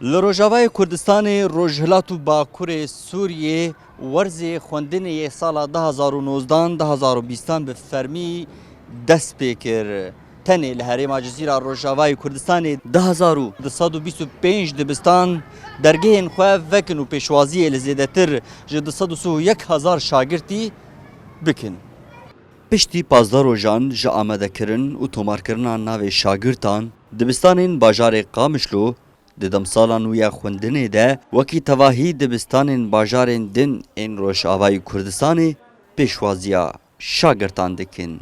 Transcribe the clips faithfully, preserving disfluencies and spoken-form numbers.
Li Rojavayê Kurdistanê, Rojhilat û Bakurê Sûriyê werzê xwendinê yê sala du hazar û nozdan, du hazar û bîstan bi fermî dest pê kir. Tenê li herêma Cizîra Rojavayê Kurdistanê du hazar û du sed û bîst û pênc dibistan dergehên xwe vekin û pêşwaziyê li zêdetir ji du sed û sî û yek hezar şagirtî bikin. Piştî pazdeh rojan ji amadekirin û tomarkirina navê şagirtan, dibistanên bajarê Qamişlo di demsala nû ya xwendinê de wekî tevahî dibistanên bajarên din ên Rojavayê Kurdistanê pêşwaziya şagirtan dikin.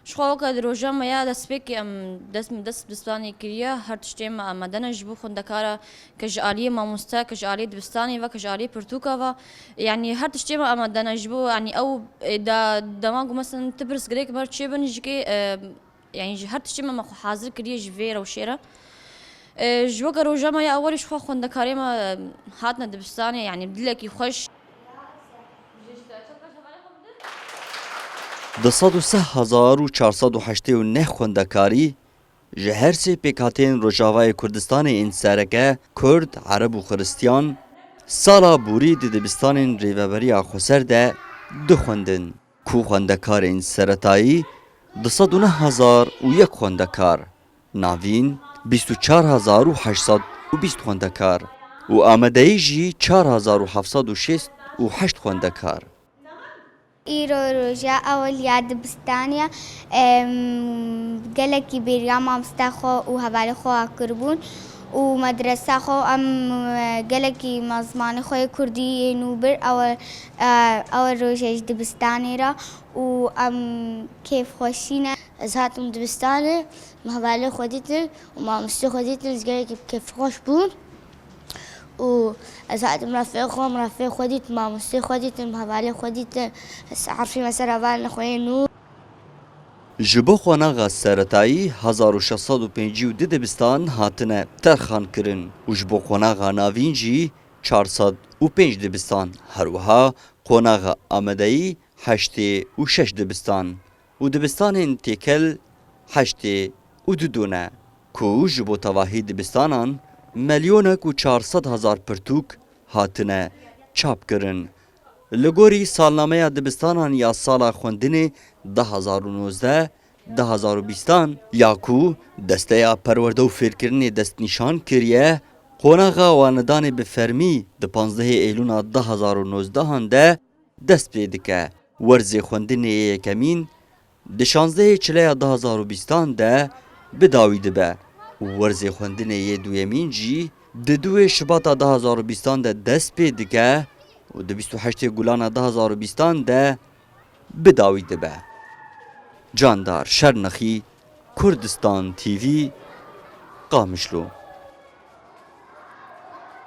Jixwe weke di roja me ya destpêkê em dest min dest dibistanê kiriye, her tiştê me amade ne ji bo xwendekara, ke ji aliyê mamoste, ke ji aliyê dibistanê ve, ke ji aliyê pirtûka ve. Yanî her tiştê me amade ne ji bo, yanî ew, e, da, dema ku mesela tu pirsgirêk me çêbin jikê, e, yanî ji her tiştê me me xwe hazir kiriye ji vê rewşê re. E, ji weke roja me ya ewelî jixwe xwendekarê me, e, hatine dibistanê, yanî bi dilekî xweş. Du sed û sê hezar û çar sed û heştê û neh xwendekarî ji her sê pêkhateyên Rojavayê Kurdistanê ên sereke, Kurd, Ereb û Xiristiyan, sala borî di dibistanên Rêveberiya Xweser de dixwendin, ku xwendekarên seretayî du sed û neh hezar û yek xwendekar, navîn bîst û çar hezar û heşt sed û bîst xwendekar û amadeyî jî çar hezar û heft sed û şêst û heşt xwendekar. Îro roja ewil ya dibistanê ye. Em gelekî bêriya mamoste xwe û hevalê xwe akiribûn û medresa xwe em, e, gelekî me zimanê xwe yê kurdî yê nû bir. Ew, e, ew roje ji dibistanê re û em kêfxweşî ne. Ez hatim dibistanê, me hevalê xwe dîtin û mamostê xwe dîtin, ez gelekî bi kêfxweş bûm. û ez hatim rafê xwe, em rafê xwe dît, mamostê xwe dîtin, hevalê xwe dîtin, ez erfî me ser hevalên xwe yê nû. Ji bo qonaxa seretayî hezar û şeş sed û pêncî û du dibistan hatine terxan kirin û ji bo qonaxa navîn jî çar sed û pênc dibistan, her wiha qonaxa amadeyî heştê û şeş dibistan û dibistanên têkel heştê û du done, ku ji bo tevahî dibistanan melyonek û çar sed hezar pirtûk hatine çapkirin. Li gorî salnameya dibistanan ya sala xwendinê du hezar û nozdeh, du hezar û bîstan ya ku Desteya Perwerde û Fêrkirinê destnîşan kiriye, qonaxa wanedanê bi fermî di panzdehê Eylûna du hezar û nozdehan de dest pê dike. Werzê xwendinê yê yekemîn di şazdehê Çileya du hezar û bîstan de bi dawî dibe û werzê xwendinê yê duyemîn jî di duwê Şibata du hezar û bîstan de dest pê dike û di bîst û heştê Gulana du hezar û bîstan de bi dawî dibe. Candar Şernexî, Kurdistan T V, Qamişlo.